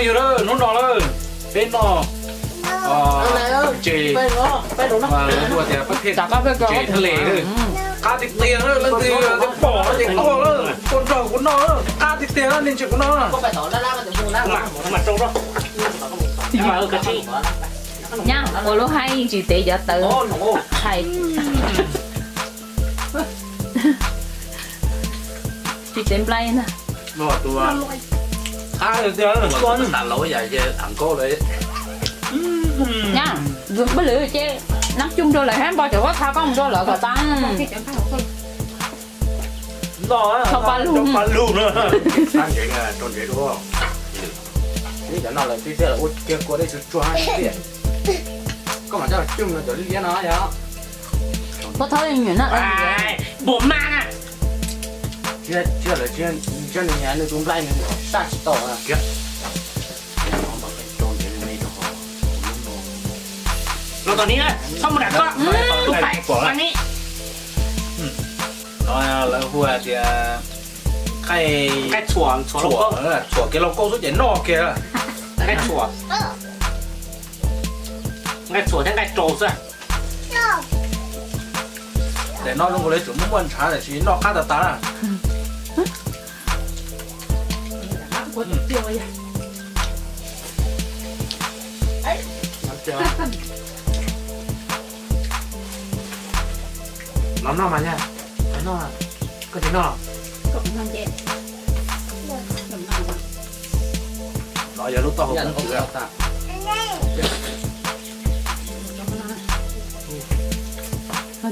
Yog lawm, hnub no lawm, peb noj ntses, lawv hu tias pab phem ntses thaj les, qab tiag tiag na, leej twg pom no ces tuaj lawm, tuaj nrog kuv noj, qab tiag tiag na, nej ntsia kuv noj. Nyab ua lub haib tsis tev cov tawv hais. Tsis tev nplai na. Nyab, paj lwm ces nab cug rau lawm hab npo cov huab txha koj mus rau lawv kom tau. Rau paj lug. Rau ntsev, rau ntsev dua. Neb cov no lawm tiag tiag los ua kiag kua dej tsuag tsuag tiag. Koj mam coj cug no cov liab no yog. Puab thawb nyuam na. Npua mas na. Tsis yog lawv tsis yog nws, nws tus nplai nws saj tsis tau na. Los tom ni, txhob mus dam koj, tus pais pam ni. No lawv hu tias nqaij, nqaij txhuam, txhuam, txhuam kiag lauj kaub xwb ces noj kiag. Nqaij txhuam, nqaij txhuam thiab nqaij rau xwb. Daim no zoo nkaus li tseem muaj muaj ntshav tiam sis noj qab tas tas na. Los noj mas nyab, los noj. Koj tsis noj los? No yog lub taub hau koob tswv.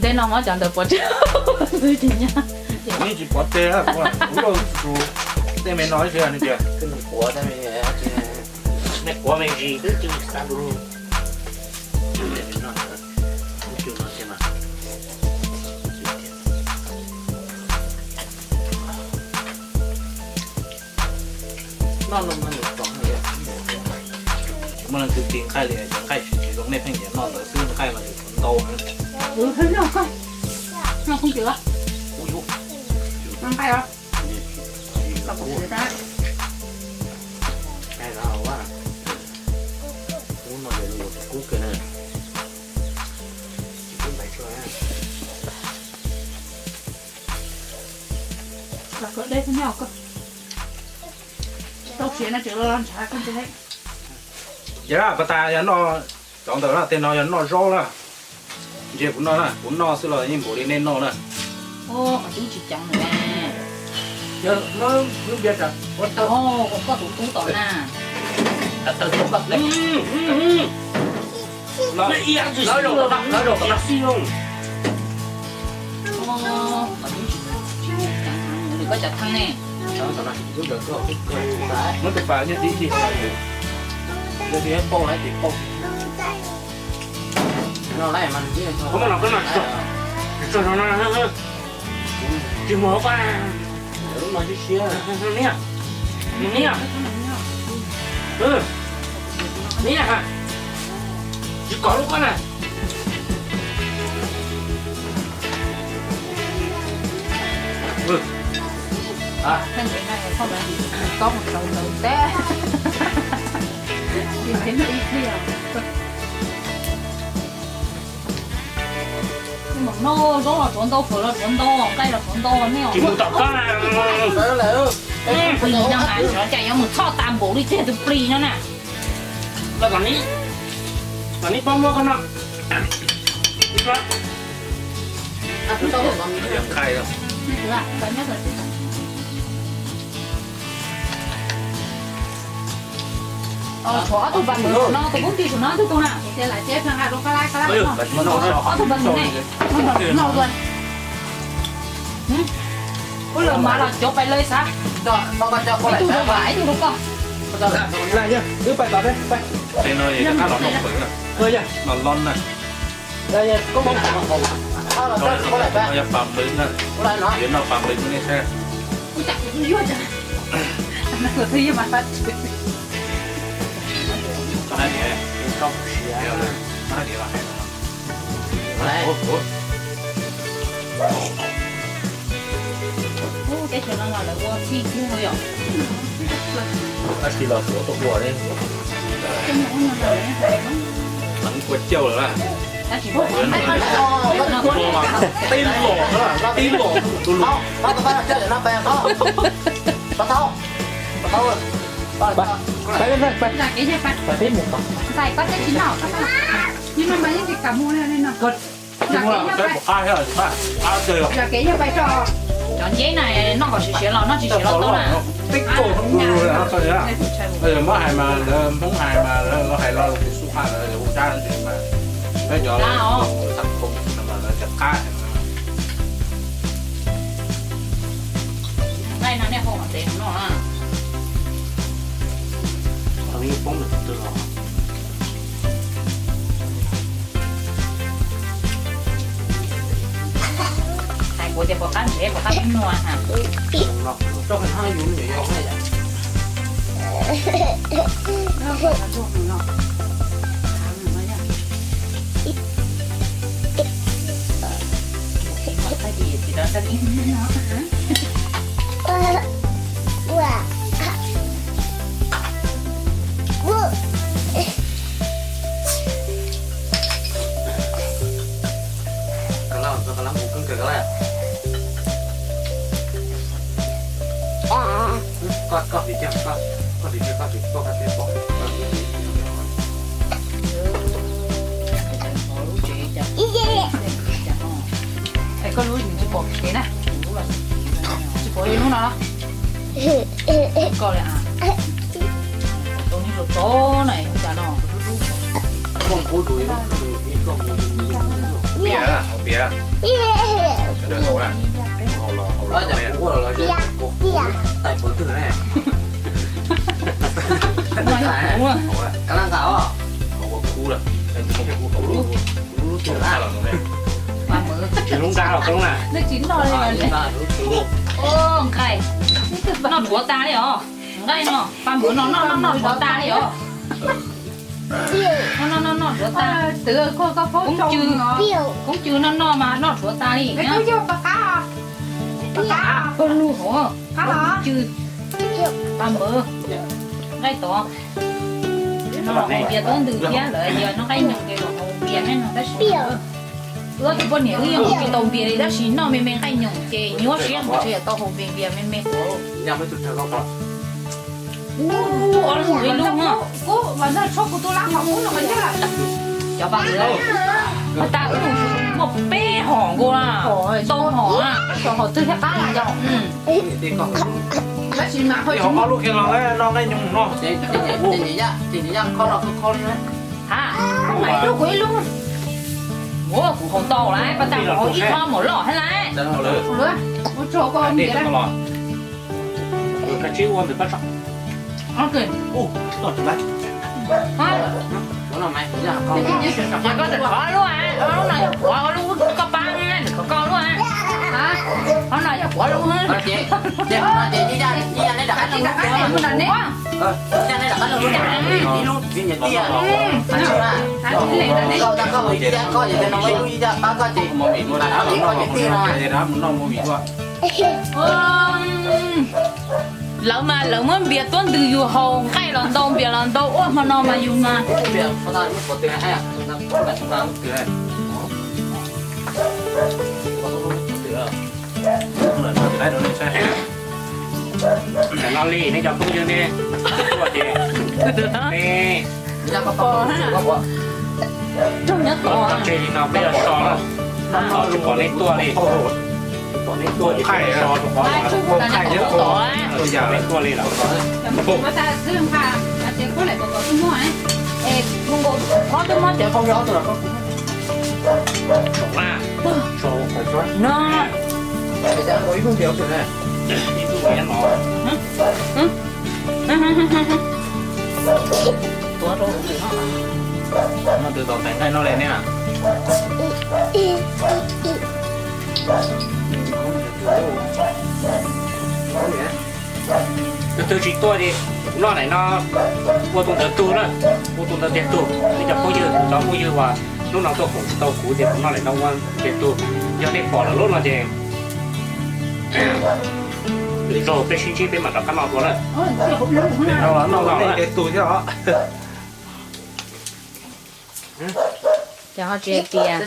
Tej no muab cov ntawd pov tseg xwb tsis nyab. Kuv yeej tsis pov tseg, kuv ua tus tej me no ib txhia tias. Nej quav me ntsis twb tsis xav lus. Tsis muaj leej twg tiv nqaij li, cov nqaij tsis tsis zoo nej pheej nyiam noj ntawd xwb, nqaij mas yuav tsum ntau na. Noj koob tswv, noj nqaij os. Ces pas tas yog noj cov ntawd na, tej no yog noj zaub na. Ntsia kuv noj na, kuv noj xwb los yeej npaum li nej noj na. Tub tsis ceev lawm. Koj tus tub tom na. Koj cov theej ne. Muab tus pas nyob tib si. Koj muab los koj no, tsis muag koj na. Niam, niam, niam, tsis kom lub koj na. Noj zaub los tsuav ntau, fawm los tsuav ntau, nqaij los tsuav ntau, nej tsis mus tom koj na. Cas yuav mus txhoj tas npaum li tiag tus plis no na. Los kom neb pab muab koj noj. Tshuav ob tug pas ntawd no, tus kub ti saum no tus tug na. Ob tug pas ntawd ne. Ub, lawv mas los cov pais lawv xav. Ib tug rau koj, ib tug rau koj. Wb pais tom, pais. Tej no yog cov qab los noj fawm na. Los lon na. Yog pas npws na. Yuav noj pas npws nej saib. Tab sis los suav tuaj ua li, ua cauj lawm. Tib los, tib los. Cov nceb na noj kom siav siav los noj tsis siav los tau na. Muab hais mas lawv Hmoob hais mas lawv hais lo lus xub qab lawv ua dab ntawd mas peb cov thav koo no mas lawv cov qab. Nqaij no nej hu hov tsev no na. Hais kuv tias puas qab ntsev puas qab nua ha. Es koj lub tsis pom kev na, tsis pom li lub no los? Koj li a, tau nej tso tso na, cas no. Piav, piav. Sawv daws haus na. Haus los, haus los. Haus na. Haus ua kub lawm. Lub lub tsis nqa los koob na. Nqaij noj dhuav tas li os. Nqaij no, paj mawv no noj noj noj dhuav tas li os. Noj noj noj noj dhuav tas. Koob cw, koob cw noj noj mas noj dhuav tas li. Koob lug hov, koob cw, paj mawv, nqaij tod. No haus npias tuab ntws thiab lawv tias noj nqaij nyoos ces haus npias nqaij nyoos tab sis wb ob tug poj niam wb yeej haus tsis tau npias li tab sis noj me me nqaij nyoos ces nyuaj siab mus tsev tau haus npias npias me me. Ua lug ua lug. Cov paj mawv, tas wb muaj peb hom nkaus na, tau hom na. Ua lub kiag los no nqaij nyoos no. Ha, kuv ib lub, kuv haus tau lawm, paj tas haus ib qho mus loj thiab lawm. Koj tseem qhov lub, lub no yog kuv lub, koj pab, koj lub. Qhov no yog kuv lub. Lawv mas lawv muab npias tuab ntws yus haus, nqaij los ntau npias los ntau, ua hmo no mas yus mas. Tam no li nej cov phooj ywg ne, tuaj ces peb, nyob tod, tseg li no peb yuav so na, tsis pom nej tuaj li. Thaij so rau qhov, tsis pom nej tuaj li lawm. No. Ib tug nqaij no. Tuav rau no, tus tau tais nqaij no li ne. Tus twg tsis tuaj ces kuv noj daim no, ua tus ntawd tug na, ua tus ntawd tiag tug. Nej cov phooj ywg, cov phooj ywg uas hnub no tuaj koom tsis tau kuv ces kuv noj daim no ua tiag tug. Yog nej pom lawm lub no ces Zaug peb sib ntsib peb mam rov qab noj dua na. Noj los noj los tej tus thiab os. Ces ho tsis hais tias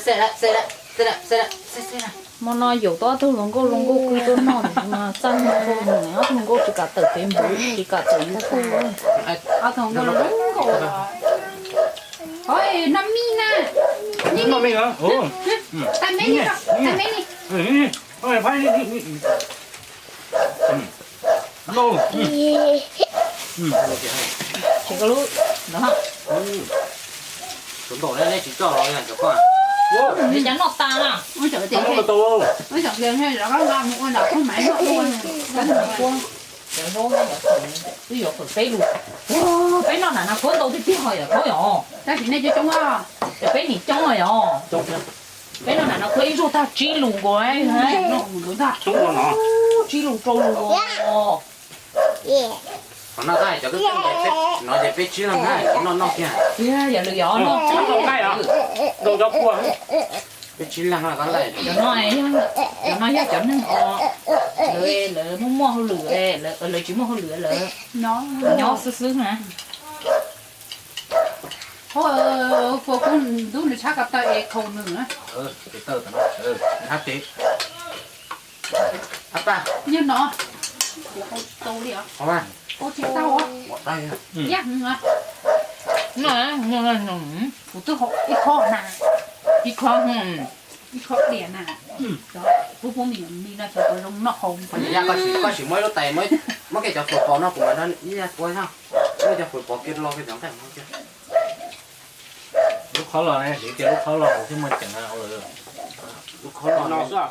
hmo no yaum tau ob tug hluas nkauj, hluas nkauj qw tuaj noj, txaj muag rau mus, ob tug hluas nkauj tsis kam tawm Facebook, tsis kam tawm YouTube. Ob tug hluas nkauj hluas nkauj. Oi, noj mij na. Noj mij na. Tag me li, tag me li. Tsis koj lub no. Tus ntaus ne, neb tsis coj los cov koj. Neb cov noj tas na. Cov zaub, cov twb yuav qhwv peb lus. Peb noj nram no khuab ntau tiag tiag ho yom, khaub yom. Tab sis nej coob coob, peb nim coob yom. Peb noj nram no khuab ib zaug tag tsib lus nkaus. Tsib lus rau lus. Qhov no tab cov koj no ces peb tsib leeg na, noj noj kiag. Tiag yam lwm yom, noj noj nqaij os, nkaus cov kua. Peb tsib leeg no, cov no yog cov neeg os, lawv muaj muaj hauj lwm, lawv tsis muaj hauj lwm lawv nyob xwb xwb na. Kua kub ntub nws tshab ko taw es khaus nws na. Ab, yog no. Kuv khaus tsis tau li os. Khaus tsis tau os. Yaj, kuv twb haus ib khob na. Ib khob, ib khob diam na. Pub pub me nyuam mi no xyov puas zoo noj haus. Koj sim muab ib lub tais, muab kiag cov fawm pos no kuv mam nrog ib yam ua zog. Muab cov fawm pos kiag los kiag cov nqaij no kiag. Lub khob los ne, tias lub khob los thiaj muaj ceem. Lub khob los no xwb.